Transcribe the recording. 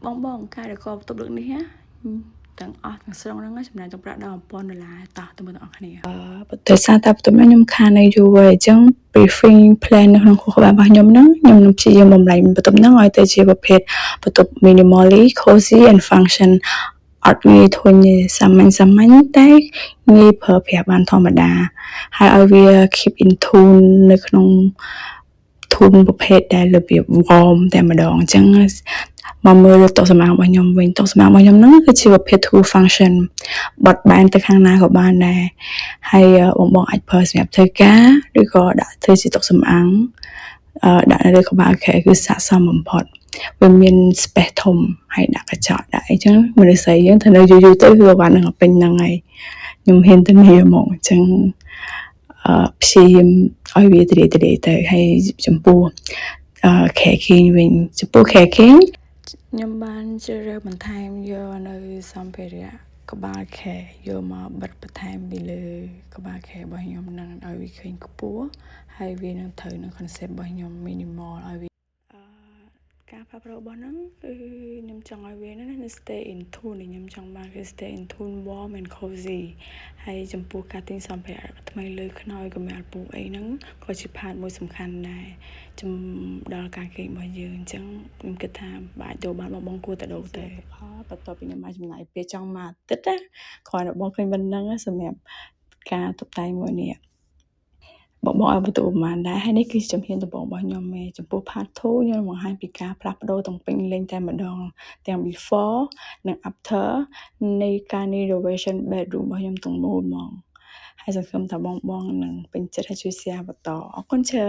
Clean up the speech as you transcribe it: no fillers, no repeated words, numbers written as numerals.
បងបងការ decor បន្ទប់លើកនេះណាទាំងអស់ទាំងស្រុងហ្នឹងចំណាយទឹកប្រាក់ដល់1000ដុល្លារតោះទៅមើលទាំងអស់គ្នាដោយសារតែបន្ទប់នេះខ្ញុំខាននៅយូរហើយអញ្ចឹង briefing plan នៅក្នុងខួរក្បាលរបស់ខ្ញុំហ្នឹងខ្ញុំនឹងព្យាយាមបំលែងបន្ទប់ហ្នឹងឲ្យទៅជាប្រភេទបន្ទប់ minimally cozy and function អត់ងាយធុញទេសាមញ្ញសាមញ្ញតែងាយប្រើប្រាស់បានធម្មតាហើយឲ្យវា keep in tune នៅក្នុង tone ប្រភេទដែលរបៀប warm តែម្ដងអញ្ចឹងមកមើលតុសម្អាងរបស់ខ្ញុំវិញតុសម្អាងរបស់ខ្ញុំហ្នឹងគឺជាប្រភេទ two function បត់បែនទៅខាងណាក៏បានដែរហើយបងបងអាចប្រើសម្រាប់ធ្វើការឬក៏ដាក់ធ្វើជាតុសម្អាងដាក់នៅលើក្បាលគ្រែគឺស័ក្តិសមបំផុតវាមាន space ធំហើយដាក់កញ្ចក់ដាក់អីចឹងមនុស្សស្រីយើងទៅនៅយូរយូរទៅគឺបាននឹងពេញហ្នឹងហើយខ្ញុំហ៊ានធានាហ្មងអញ្ចឹងអឺព្យាយាមឲ្យវាទលាទលាទៅហើយចំពោះអឺគ្រែគេងវិញចំពោះគ្រែគេងខ្ញុំបានជ្រើសរើសបន្ថែមយកនៅសម្ភារៈក្បាលគ្រែយកមកបិទបន្ថែមពីលើក្បាលគ្រែរបស់ខ្ញុំនឹងឲ្យវាឃើញខ្ពស់ហើយវានឹងត្រូវនឹង concept របស់ខ្ញុំ minimal ឲ្យវាអឺការផ្លាស់ប្ដូររបស់ហ្នឹងគឺខ្ញុំចង់ឲ្យវាហ្នឹង stay in tune ខ្ញុំចង់បានគឺ stay in tune warm and cozy ហើយចំពោះការទិញសម្ភារៈថ្មីលើខ្នើយកម្រាលពូកអីហ្នឹងក៏ជា part មួយសំខាន់ដែរចំដល់ការគេងរបស់យើងអញ្ចឹងខ្ញុំគិតថាបើអាចដូរបានបងបងគួរតែដូរទៅផលបន្ទាប់ពីខ្ញុំបានចំណាយពេលចង់មួយអាទិត្យណាគ្រាន់តែបងឃើញប៉ុណ្្នឹងសម្រាប់ការតុបតែងមួយនេះបងបងឲ្យបន្ទូប្រហែលដែរហើយនេះគឺជំហានដំបូងរបស់ខ្ញុំឯងចំពោះ part 2ខ្ញុំនឹងបង្ហាញពីការផ្លាស់ប្ដូរទាំងពេញលេញតែម្ដងទាំង before និង after នៃការ renovation bedroom របស់ខ្ញុំទាំងមូលហ្មងហើយសង្ឃឹមថាបងបងនឹងពេញចិត្តហើយជួយ share បន្តអរគុណច្រើន។